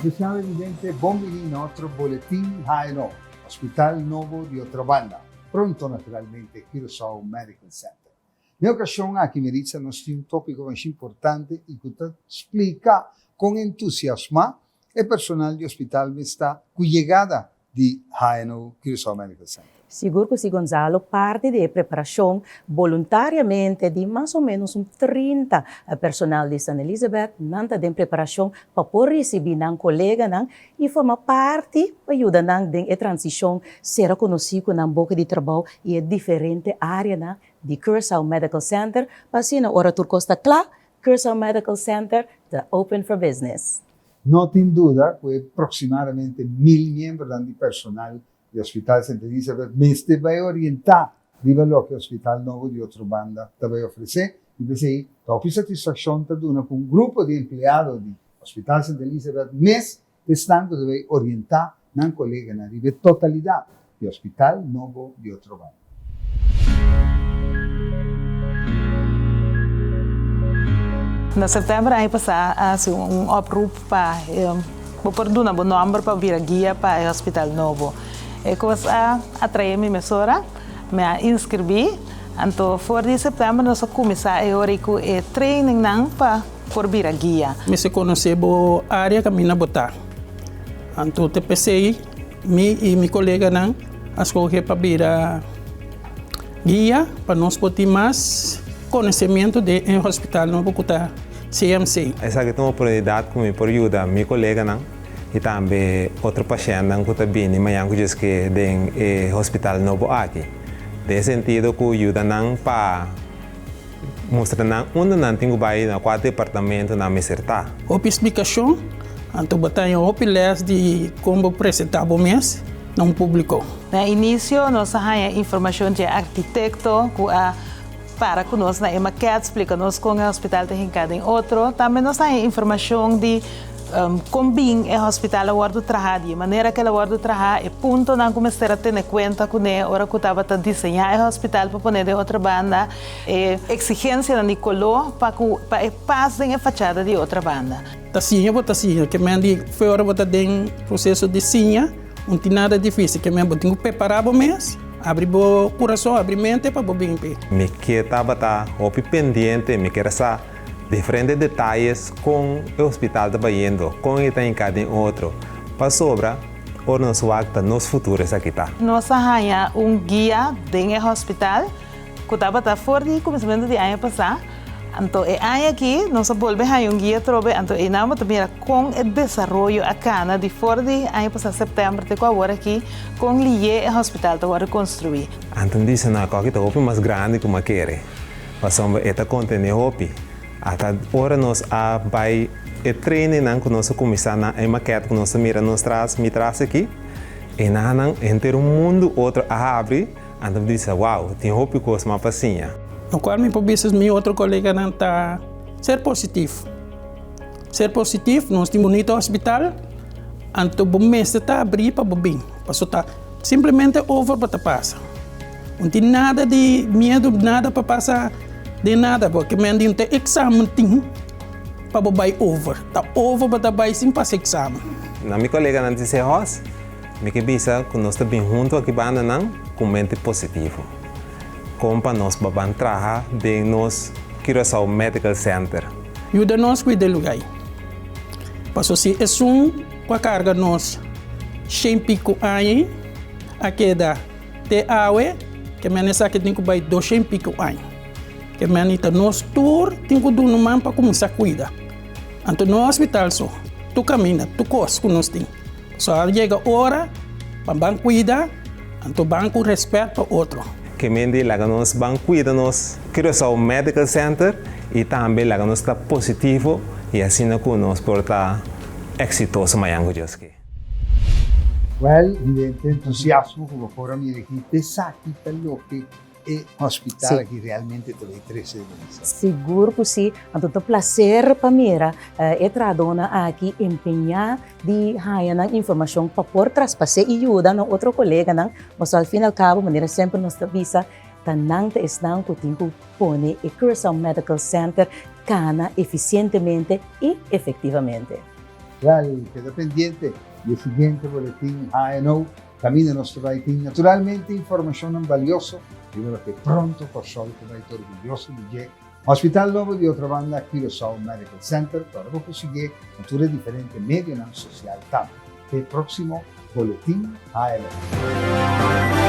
Apreciado vidente, bon bini na otro Boletin HNO, Hospital Nobo di Otrobanda, pronto naturalmente Curaçao Medical Center. Den e ocasion aki Meritza nos tin un topico masha importante y cu ta splica con entusiasma e personal di hospital mes ta cu yegada di HNO Curaçao Medical Center. Sigur cu si Gonzalo, parti di e preparacion boluntariamente di mas o menos un 30 personal di San Elizabeth, nan ta den preparacion pa por ricibi nan coleganan y forma parti pa yuda nan den e transicion sera conoci cu nan boca di trabou y e diferente areanan di Curaçao Medical Center pa asina ora tur cos ta cla, Curaçao Medical Center ta open for business. No tin duda cu e proximadamente mil miembronan di personal di Hospital Sint Elisabeth mester bai orienta riba loke Hospital Nobo di Otrobanda ta bai ofrece y p'esey ta hopi satisfaccion ta duna cu un grupo di empleado di Hospital Sint Elisabeth mes ta esnan cu ta bai orienta nan coleganan riba e totalidad di Hospital Nobo di Otrobanda. Na sèptèmber aña pasá a hasi un oproep pa bo por duna bo nòmber pa bira guia pa e hospital nobo. E kos a atraé mi mesora, mi a inskribí, anto for di sèptèmber nos a kuminsá e ora ei ku e trainingnan pa por bira guia. Mester konosé bo área kaminda bo ta. Anto te p'esei mi i mi koleganan a skohe pa bira guia pa nos por tin mas konosementu den e hospital nobo ku ta CMC. Esaki ta un oportunidat ku mi por yuda mi koleganan i tambe otro pashèntnan ku ta bini mañan ku djeske den e hospital nobo aki. Den e sentido ku yuda nan pa Mustra nan unda nan tin ku bai na kua departamento nan mester ta. Hopi splikashon, anto bo ta haña hopi lès di kon bo presentá bo mes na un públiko. Na inisio nos a haña informashon dje arkitekto ku a para ku nos na e makèt splika nos kon e hospital ta hinká den otro. Tambe nos a haña informashon di Kon bin e hospital a wòrdu trahá, di e manera ku el a wòrdu trahá, e puntonan ku mester a tene kuenta kuné ora ku tabata diseñá e hospital pa pone den otro banda, e eksigensianan di koló pa ku pa e pas den e fachada di otro banda. Ta siña bo ta siña, ke men di fe ora bo ta den proseso di siña, un tin nada difísil, ke men bo tin ku prepará bo mes, abri bo kurason, abri mente pa bo bin p'e. Mi ke tabata hopi pendiente, mi ker a sa Diferente detayes kon e hospital ta bayendo, kon e ta hinká den otro, pasobra ora nos wak ta nos futuro esaki ta. Nos a haña un guia den e hospital ku tabata for di kuminsamentu di aña pasá, anto e aña aki nos a bolbe haña un guia atrobe, anto einan bo ta mira kon e desaroyo a kana di for di aña pasá sèptèmber te ku awor aki, kon lié e hospital ta wòrdu konstruí. Anto mi bisa, No, esaki ta hopi mas grandi ku mi a kere. Pasobra e ta kontené hopi. Ata ora nos a bai e trainingnan ku nos a kuminsá na e makèt ku nos ta mira nos tras, mi tras aki, e nanan henter un mundu otro a habri, anto mi bisa, wow, tin hopi kos mas pa siña. Lokual mi por bisa mi otro koleganan ta ser positif. Ser positif, nos tin bunito hospital, anto bo mester ta abrí pa bo bin, pasobra ta simplemente over bo ta pasa. No tin nada di miedu, nada pa pasa den nada, porque men di un te examen tin pa bo bai over. Ta over bo ta bai sin pasa examen. Na mi koleganan di Sehos, mi ke bisa ku nos ta bin huntu aki banda nan ku mente positivo. Kon pa nos ba ban traha den nos Curaçao Medical Center. Yuda nos kuida e luga ei. Paso si esun ku a karga nos shen piku aña ei a keda Te awe, ke men esaki tin ku bai doshen piku aña. Ke men i ta nos tur tin ku duna un man pa kuminsá kuida. Anto no hospital so, tur kaminda, tur kos ku nos tin. So a yega ora pa ban kuida, anto ban ku rèspèt pa otro. Ke men di laga nos ban kuida nos Curaçao Medical Center i tambe laga nos ta positivo i asina ku nos por ta eksitoso mañan ku Dios ke. Wel, mi den entusiasmo ku bo por a mira aki, esaki ta loke e hospital aki realmente ta bay trese den mesa. Sigur ku si, anto ta plaser pa mira e trahadónan aki empeñá di haña nan informashon pa por traspas'é i yuda nan otro koleganan, pasobra al fin al kabo manera semper nos ta bisa ta nan ta esnan ku tin ku pone e Curaçao Medical Center kana efisientemente i efektivamente. Wel, keda pendiente di e siguiente boletin HNO kaminda nos ta bai tin naturalmente informashonnan balioso riba loke pronto Kòrsou ta bai ta orguyoso di dje. Hospital Nobo di Otrobanda Curaçao Medical Center ku ora bo por siguié na tur e diferente medionan sosial tambe. Te e próksimo boletin HNO.